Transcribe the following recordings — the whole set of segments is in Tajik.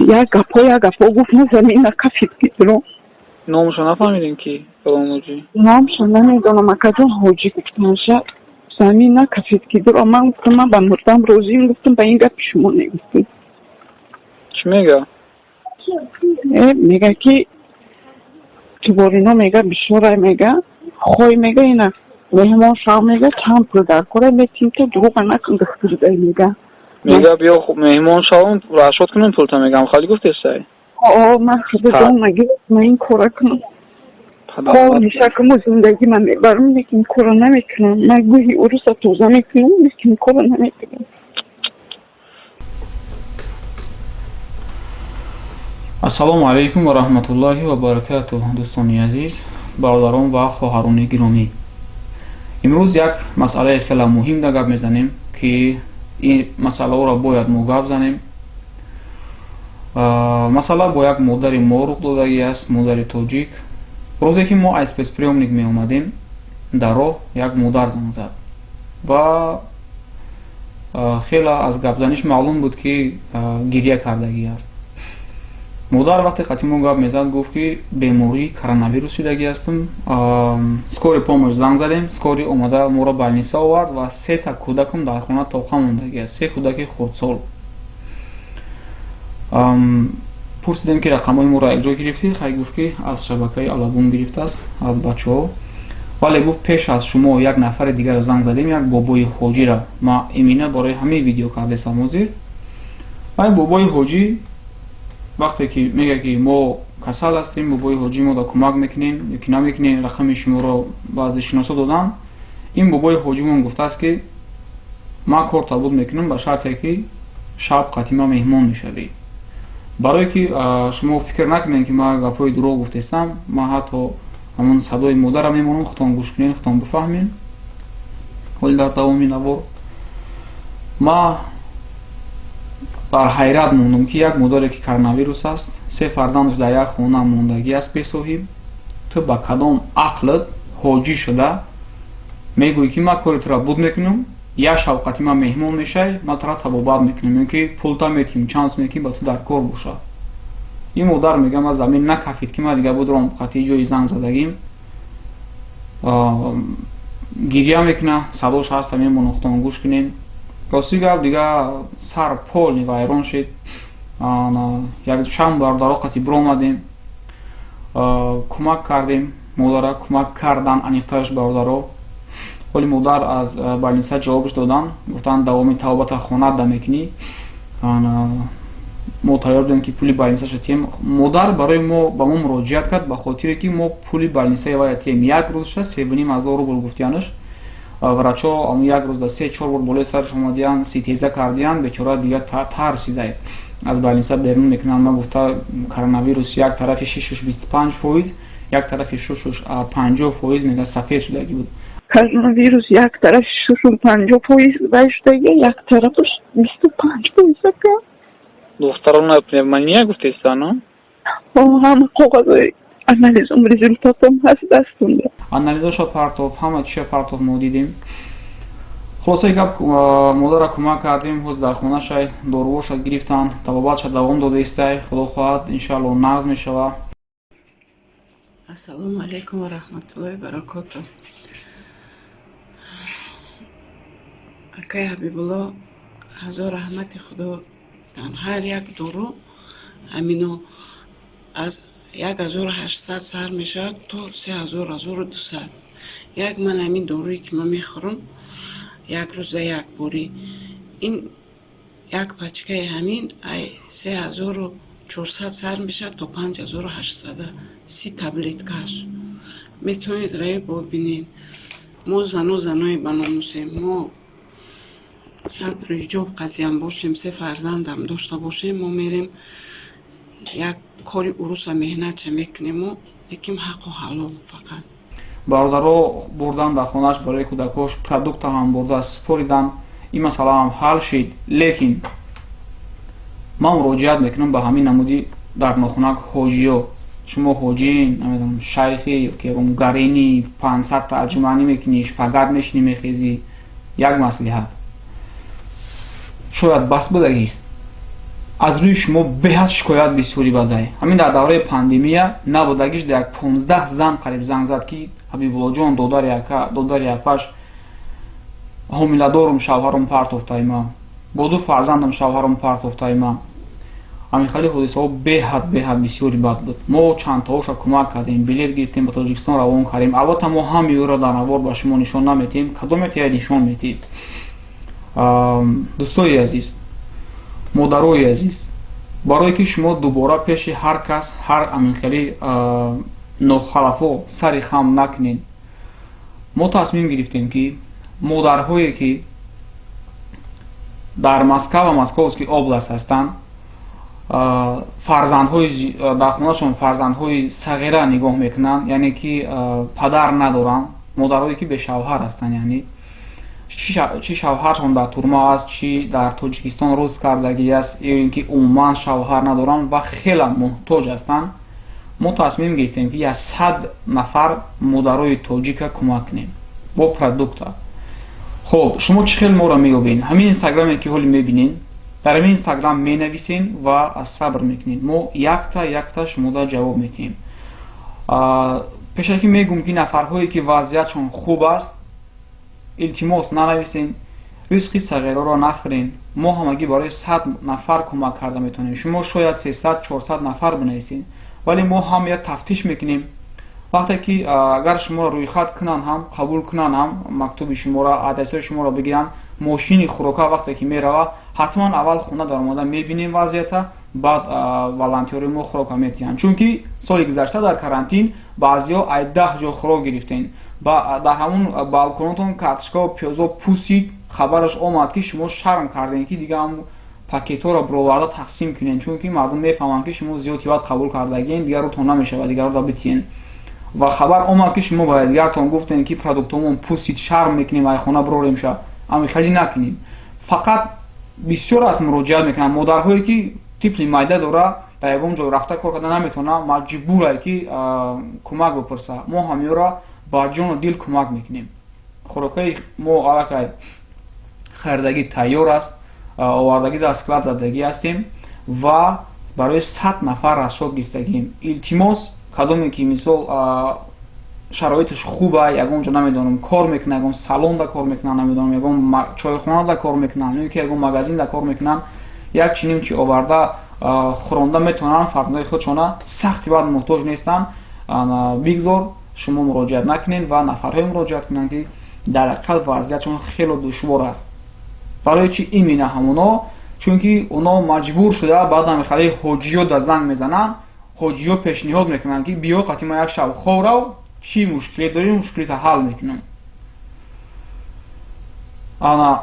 Як гапҳо, як гапҳо гуфт, ма замин накафид гидро. Номашо нафаҳмидем, ки кадом ҳоҷӣ? Номшо намедонам, акаҷон, ҳоҷӣ гуфтанша. Замин накафид гидро. Ман гуфтам, ман ба мурдам розием, гуфтам, ба ин гапи шумо негуфтем. Чӣ мега? Мега, ки туборино мега, бисёрай мега, хой мега, ина меҳмон шав мега, чанд пул дар кора метим, то дурӯға накун, духтурдай мега. Мега, биё меҳмон шавам, расход кунем пулта, мегам, хали гуфтесай? О, ман худо нагирифт, ман ин кора кунам, кор мешакуму зиндагӣ ман мебарам, лекин кора намекунам. Ман гӯҳи уруса тоза мекунам, лекин кора намекунам. Ассалому алайкум ва раҳматуллоҳи ва баракатуҳ, дӯстони азиз, бародарон ва хоҳарони гиромӣ. Имрӯз як масъалаи хеле муҳим да гап мезанем, ки ин масъалаҳоро бояд мо гап занем. Масъала бо як модари мо рух додагӣ аст, модари тоҷик. Рӯзе ки мо аз спецприёмник меомадем, дар роҳ як модар занг зад ва хеле аз гапзаниш маълум буд, ки гирья кардагӣ аст. Модар вақте қати мо гап мезад, гуфт, ки бемории коронавирус шудагӣ ҳастам. Скорый помощь занг задем, скорый омада моро больница овард ва сета кӯдакам дар хона тоқа мондагӣ аст, се кӯдаки хурдсол. Пурсидем, ки рақамҳои моро якҷо гирифтӣ? Хай, гуфт, ки аз шабакаи Алабум гирифтааст, аз бачаҳо. Вале гуфт, пеш аз шумо як нафари дигарро занг задем, як бобои ҳоҷира. Ма имина барои ҳамаи видео кардестам ҳозир. Вай бобои ҳоҷӣ вақте ки мега, ки мо касал ҳастем, бобои ҳоҷӣ, мо да кӯмак мекунем ё ки намекунем? Рақами шуморо баъзе шиносо додам. Ин бобои ҳоҷимон гуфтааст, ки ман кор табуд мекунам, ба шарте ки шаб қатъи ман меҳмон мешавӣ. Барое ки шумо фикр накунед, ки ман гапҳои дурӯғ гуфтестам, ман ҳатто ҳамон садои модарам мемонам, худтон гӯш кунед, худтон бифаҳмед. Ҳоли дар давоми навор ма бар ҳайрат мондум, ки як модаре, ки коронавирус аст, се фарзандаш дар як хона мондагӣ аст бесоҳиб, ту ба кадом ақлат ҳоҷӣ шуда мегӯӣ, ки ман кори тура буд мекунам, як шавқати ман меҳмон мешай, ман тура табобат мекунам ё ки пулта метиҳем, чанд суме ки ба ту дар кор бошад? Ин модар мега, ман замин накафид, ки ман дига будром қатъи ҷои занг задагим. Гирья мекуна, садош ҳаста, мемонам, худтон гӯш кунед. Рости гап, дига сар полный вайрон шид. Як чанд бародаро қатъи биромадем, кӯмак кардем модара, кӯмак кардан аниқтараш бародаро. Ҳоли модар аз больница ҷавобш додан, гуфтанд, давоми табобата хона да мекунӣ. Мо тайёр будем, ки пули больницаша тиҳем. Модар барои мо ба мо муроҷиат кард, ба хотире ки мо пули больницаи вая тиҳем. Як рӯзша 3500 рубл гуфтиянаш. Врачо ам як рӯзда се чор бор болои сараш омадиян, ситеза кардиян. Бечора дига тарсидай, аз больница берун мекунанд. Ма гуфта, коронавирус як тарафи шишуш 25%, як тарафи шушуш 50%, мега, сафед шудагӣ буд. Коронавирус як тарафи шушум 50% вай шудагӣ, як тарафаш 25% ака. Духтарона пневмония гуфтеста, но? Ҳама коғазои анализом, результатом ҳаст дастунда. Анализоша партов, ҳама чиша партов, мо дидем. Хулосаи гап, модара кӯмак кардем. Ҳоз дар хонашай, доруҳоша гирифтан, табобатша давом додаистай. Худо хоҳад, иншоалло, нағз мешава. Ассалому алайкум ва раҳматуллоҳи баракоту. Акай Ҳабибулло, ҳазор раҳмати Худо. Ҳар як дору ҳамино аз 1800 сар мешавад то 3000, 1200. Як ман ҳамин доруе, ки ман мехӯрам як рӯза як борӣ, ин як пачкаи ҳамин ай 3400 сар мешавад то 5800, 30 таблеткаш. Метавонед раё бибинед. Мо зану занои баномусем, мо сатру ҳиҷоб қатъиам бошем, се фарзандам дошта бошем, мо мерем як кори уруса меҳнатша мекунему, лекин ҳаққу ҳалол фақат. Бародаро бурдан дар хонааш, барои кӯдакош продукта ҳам бурда супоридан. Ин масъала ҳам ҳал шид. Лекин ман муроҷиат мекунам ба ҳамин намуди дар нохунак ҳоҷиё. Шумо ҳоҷиин, намедонам, шайхи ё ки ягон гарини, 500 тарҷуманӣ мекунӣ, шпагат мешинӣ, мехезӣ. Як маслиҳат, шояд бас будагист. Аз рӯи шумо беҳад шикоят бисёри бадай. Ҳамин дар давраи пандемия набудагиш як 15 зан қариб занг зад, ки Ҳабибуллоҷон, додари ака, додари апаш, ҳомиладорум, шавҳарум партофтайма, бо ду фарзандам, шавҳарум партофтайма. Ҳамин хеле ҳодисаҳо беҳад беҳад бисёри бад буд. Мо чандтаоша кӯмак кардем, билет гирифтем, ба Тоҷикистон равон кардем. Албатта, мо ҳамаи ӯро дар навор ба шумо нишон наметиҳем, кадомете нишон метиҳем. Дӯстои азиз, модарои азиз, барое ки шумо дубора пеши ҳар кас, ҳар аминхели нохалафо сари хам накунед, мо тасмим гирифтем, ки модарҳое ки дар Москва ва Московский область ҳастанд, фарзандҳои дар хонашон, фарзандҳои сағира нигоҳ мекунанд, яъне ки падар надоранд, модарҳое ки бешавҳар ҳастанд, яъне чӣ шавҳаршон дар турма аст, чӣ дар Тоҷикистон рӯз кардагӣ аст, ё ин ки умуман шавҳар надоранд ва хеле муҳтоҷ ҳастанд, мо тасмим гирифтем, ки як 100 нафар модарои тоҷика кӯмак кунем бо продукта. Хуб, шумо чӣ хел моро меёбед? Ҳамин Инстаграме ки ҳоли мебинед, дар ҳамин Инстаграм менависен ва сабр мекунед. Мо якта якта шумода ҷавоб медиҳем. Пешакӣ мегӯм, ки нафарҳое ки вазъиятшон хуб аст, илтимос, нанависен, ризқи сағироро нахӯрен. Мо ҳамагӣ барои 100 нафар кӯмак карда метавонем. Шумо шояд 300, 400 нафар бинависед, вале мо ҳам як тафтиш мекунем. Вақте ки агар шуморо рӯйхат кунанд ҳам, қабул кунанд ҳам, мактуби шуморо, адресҳои шуморо бигиранд, мошини хӯрока вақте ки мерава, ҳатман аввал хона даромада мебинем вазъията, баъд волонтёри мо хӯрока метиҳанд. Чунки соли гузашта дар карантин баъзеҳо ай 10 ҷо хӯрок гирифтем, дар ҳамун балконотон картошкао, пиёзо пусид. Хабараш омад, ки шумо шарм кардем, ки дига ҳам пакетҳоро бироварда тақсим кунем, чунки мардум мефаҳманд, ки шумо зиёд тиват қабул кардагиен, дигар рӯтон намешавад дигарро битиҳен. Ва хабар омад, ки шумо ба дигартон гуфтем, ки продуктҳомон пусид, шарм мекунем ай хона бирорем. Ша ами хеле накунем. Фақат бисёр аст, муроҷиат мекунанд модарҳое ки тифли майда дора, дар ягон ҷой рафта кор карда наметавона, маҷбурае ки кӯмак бипурса. Мо ҳамёро ба ҷону дил кӯмак мекунем. Хӯрокаи мо аллакай харидагӣ тайёр аст, овардагӣ дар склад задагӣ ҳастем ва барои 100 нафар расчёт гирифтагием. Илтимос, кадоме ки мисол шароиташ хуба, ягон ҷо, намедонам, кор мекунад, ягон салонда кор мекунад, намедонам, ягон чойхонада кор мекунанд ё ки ягон магазинда кор мекунанд, як чиним чи оварда хӯронда метавонанд фарзандои худшона, сахти баъд муҳтоҷ нестанд, бигзор шумо муроҷиат накунед ва нафарҳое муроҷиат кунанд, ки дар ҳақиқат вазъиятшон хело душвор аст. Барои чи именно ҳамоно? Чунки оно маҷбур шуда, баъдан хеле ҳоҷиё да занг мезананд, ҳоҷиё пешниҳод мекунанд, ки биё қати ма як шаб хоб рав, чӣ мушкиле дорӣ, мушкилита ҳал мекунам. Ана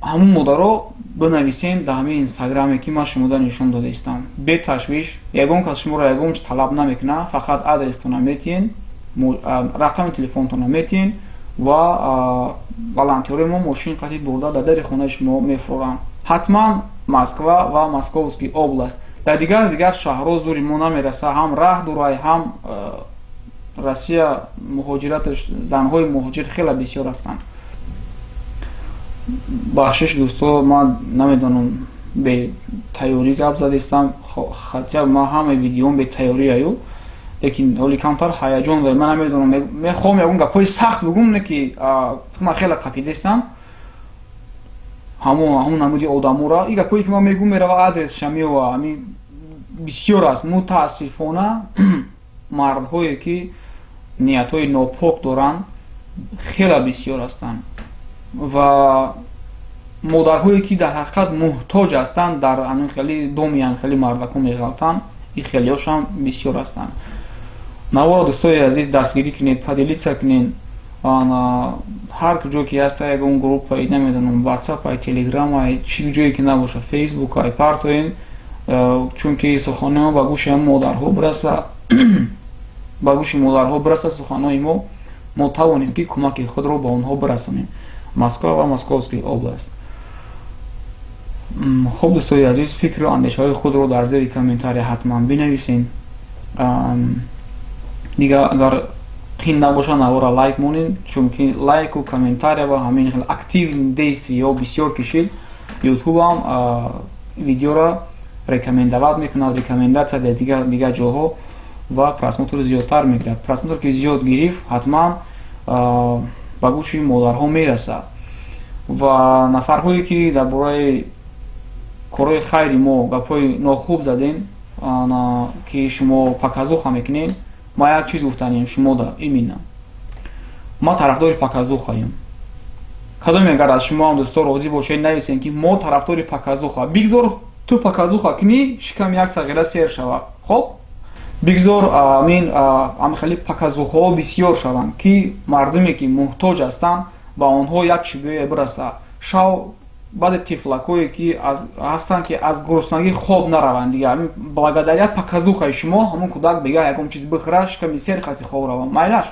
ҳамун модаро бинависем дар ҳамин Инстаграме, ки ман шумода нишон дода истам. Беташвиш, ягон кас шуморо ягон чи талаб намекунад, фақат адрестона метиҳен, рақами телефонтона метиҳен ва волонтёри мо мошин қати бурда дар дари хонаи шумо мефуроранд. Ҳатман Москва ва Московский область. Дар дигар дигар шаҳрҳо зури мо намераса, ҳам раҳ дурай, ҳам Россия муҳоҷираташ, занҳои муҳоҷир хеле бисёр ҳастанд. Бахшиш, дӯсто, ман намедонам, бетайёрӣ гап задистам. Хотя ман ҳамаи видеом бетайёрӣ аю, лекин ҳоли камтар ҳаяҷон дорам. Ман намедонам, мехоҳам ягон гапҳои сахт бигӯм, не ки ман хеле қапидестам. Ҳамон намуди одаморо и гапҳое ки ман мегӯм, мерава, адресша меова. Ҳамин бисёр аст, мутаассифона, мардҳое ки ниятҳои нопок доранд, хеле бисёр ҳастанд ва модарҳое ки дар ҳақиқат муҳтоҷ ҳастанд, дар ҳамин хели доми ҳамин хели мардако меғалтанд. И хелиёшам бисёр ҳастанд. Наворо, дӯстои азиз, дастгирӣ кунед, поделиться кунед ҳар куҷо ки ҳаста, ягон группаи, намедонам, Ватсапай, Телеграмай, чӣ ҷое ки набоша, Фейсбукай партоен, чунки суханои мо ба гӯши ҳам модарҳо бираса, ба гӯши модарҳо бираса суханои мо, мо тавонем, ки кӯмаки худро ба онҳо бирасонем. Москва ва Московский область. Хуб, дӯстои азиз, фикру андешаҳои худро дар зери комментария ҳатман бинависен. Дигар, агар қин набошад, навора лайк монед, чунки лайку комментария ва ҳамин хел активный действие ё бисёр кишид, Ютубам видеоро Рекомендовать мекунад, рекомендация дар дигар ҷоҳо ва просмотр зиёдтар мегирад. Просмотр ки зиёд гирифт, ҳатман ба гӯши модарҳо мерасад. Ва нафарҳое, ки дар бораи корҳои хайри мо гапҳои нохуб задем, ки шумо показуха мекунед, ма як чиз гуфтанем шумода. Именно ма тарафдори показухаем. Кадоме агар аз шумо ҳам, дӯсто, розӣ бошед, нависем, ки мо тарафдори показуха. Бигзор ту показуха кунӣ, шиками як сағира сер шавад. Хоб, бигзор амин ами хеле показухаҳо бисёр шаванд, ки мардуме, ки муҳтоҷ ҳастанд, ба онҳо як чӣ бирасад. Шав баъзе тифлакое, ки ҳастанд, ки аз гуруснагӣ хоб нараванд дига, благодаря показухаи шумо ҳамон кӯдак бега ягон чиз бихӯра, шиками сер хати хоб раванд, майлаш.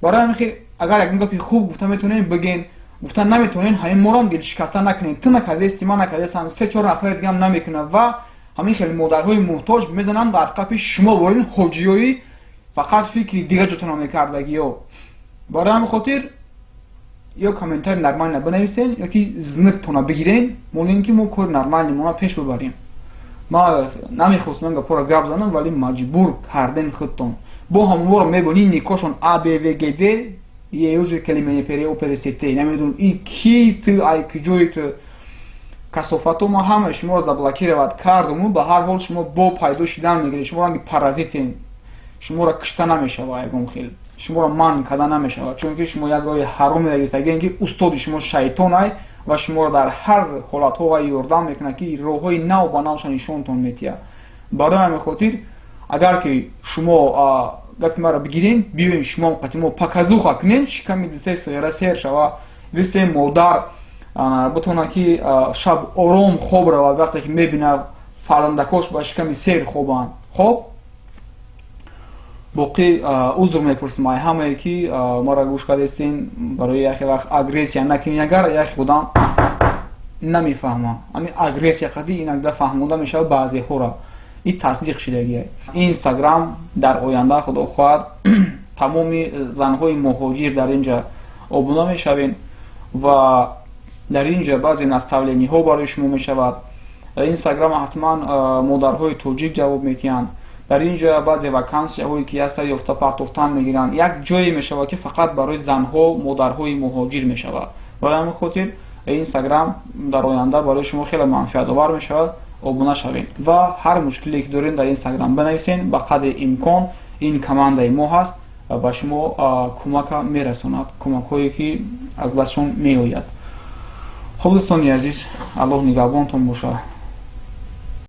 Барои ҳамин хел, агар ягон гапи хуб гуфта метавонем, биген. Гуфта наметавонем, ҳамин морам дилшикаста накунем. Ту накардести, ман накардестам, се чор нафари дигам намекунад. Ва ҳамин хел модарҳои муҳтоҷ мезананд дар қафи шумо, борин ҳоҷиёи фақат фикри дига ҷотона мекардагиё. Барои ҳамин хотир ё комментарий нормально бинависен, ё ки зниктона бигирен, молин, ки мо кори нормальный мона пеш бибарем. Ма намехостам ин гапҳоро гап занам, вале маҷбур кардем худтон. Бо ҳамонҳоро мебинӣ, никошон А, Б, В, Г, Д, Е, уже калимаи пере оперсет, намедонам и ки ту, ай куҷои ту, касофато. Ма ҳамаи шуморо заблокировать кардуму ба ҳар ҳол шумо бо пайдо шидан мегиред. Шумо ранги паразитен, шуморо кишта намешава, ягон хел шуморо манъ карда намешавад, чунки шумо як роҳи ҳаромеро гирифтагиен, ки устоди шумо шайтонай ва шуморо дар ҳар ҳолатҳо ва ёрдам мекунад, ки роҳҳои нав ба навша нишонтон метиҳад. Барои ҳамин хотир, агар ки шумо гапи маро бигирен, биёен, шумо қати мо показуха кунен, шиками дисе сера сер шава, дисе модар бутонад, ки шаб ором хоб равад, вақте ки мебинад, фарзандакош ба шиками сер хобанд. Хоб, боқӣ узр мепурсам ай ҳамае, ки маро гӯш кардестин. Барои яхе вақт агрессия накунӣ, агар яхе худам намефаҳмам, ҳамин агрессия қади инагда фаҳмода мешавад баъзеҳоро. И тасдиқ шидагия. Инстаграм дар оянда, худо хоҳад, тамоми занҳои муҳоҷир дар инҷа обуна мешавем ва дар инҷа баъзе наставление ҳо барои шумо мешавад. Инстаграм ҳатман модарҳои тоҷик ҷавоб медиҳанд. Дар ин ҷо баъзе вакансияҳое, ки ҳаста, ёфта партофтан мегиранд. Як ҷое мешавад, ки фақат барои занҳо, модарҳои муҳоҷир мешавад. Барои ҳамин хотир инстаграм дар оянда барои шумо хеле манфиатовар мешавад. Обуна шавед ва ҳар мушкиле, ки дорем, дар инстаграм бинависен. Ба қадри имкон ин командаи мо ҳаст, ба шумо кӯмака мерасонад, кӯмакҳое, ки аз дастшон меояд. Хуб, дӯстони азиз, Аллоҳ нигаҳбонтон боша.